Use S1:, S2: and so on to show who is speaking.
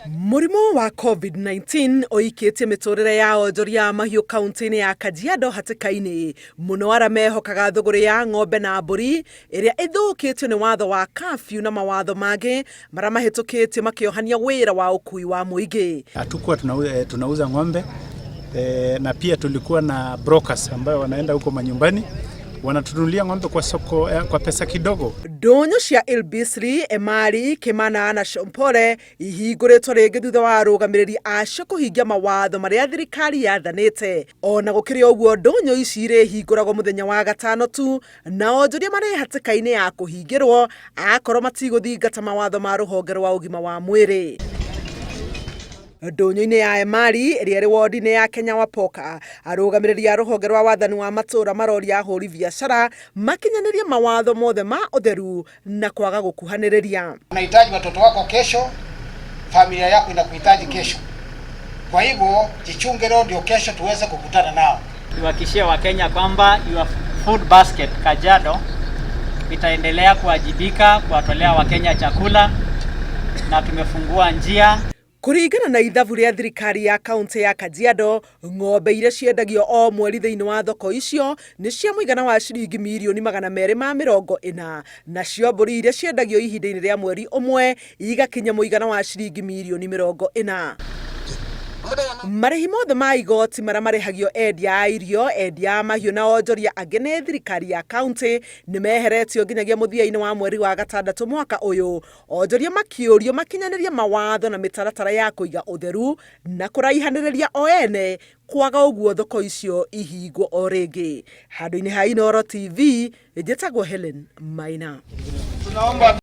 S1: Mũrimũ wa COVID-19 ũikĩtie mĩtũrĩre ya onjoria a mahiũ kaunti-inĩ ya Kajiado hatĩka-inĩ mũno arĩa mehokaga thũgũrĩ ya ng'ombe na mbũri ĩrĩa ĩthũkĩtio nĩ watho wa curfew na mawatho mangĩ marĩa mahĩtũkĩtio makĩohania wĩra wa ũkui wa mũingĩ.
S2: Hatukuwa tunauza ng'ombe na pia tulikuwa na brokers ambayo wanaenda huko manyumbani wanatununulia ng'ombe kwa soko kwa pesa kidogo.
S1: Ndũnyũ cia Ilbisri, Emali, Kimana na Shompole ihingũrĩtwo rĩngĩ thutha wa arũgamĩrĩri acio kũhingia mawatho marĩa thirikari yathanĩte. Ona gũkĩrĩ ũguo, ndũnyũ ici irĩhingũragwo mũthenya wa gatano tu na onjoria marĩ hatĩka-inĩ ya kũhingĩrwo akorwo matigũthingata mawatho ma rũhonge rwa ũgima wa mwĩrĩ. Ndũnyũ-inĩ ya Emali ĩrĩa ĩrĩ wodi-inĩ ya Kenya Wapoka, arũgamĩrĩri a rũhonge rwa wathani wa matũũra maroria ahũri biacara makinyanĩrie mawatho mothe ma ũtheru na kwaga gũkuhanĩrĩria.
S3: Unahitaji watoto wako kesho, familia yako inakuhitaji kesho. Kwa hivyo jichunge leo ndio kesho tuweze kukutana nao.
S4: Niwahakikishie Wakenya kwamba Your Food Basket Kajiado itaendelea kuwajibika kuwatolea Wakenya chakula na tumefungua njia.
S1: Kũringana na ithabu rĩa thirikari ya kaunti ya Kajiado, ng'ombe iria ciendagio o mweri thĩinĩ wa thoko icio nĩ cia mũigana wa ciringi mirioni 240, nacio mbũri iria ciendagio ihinda-inĩ rĩa mweri ũmwe igakinya mũigana wa ciringi mirioni 40. Marĩhi mothe ma igoti marĩa marĩhagio endia a irio, endia a mahiũ na onjoria angĩ nĩ thirikari ya kaunti nĩ meheretio nginyagia mũthia-inĩ wa mweri wa gatandatũ mwaka ũyũ. Onjoria makĩũrio makinyanĩrie mawatho na mĩtaratara ya kũiga ũtheru na kũraihanĩrĩria o ene, kwaga ũguo thoko icio ihingwo o rĩngĩ. Handũ-inĩ ha Inooro TV, njĩtagwo Helen Maina.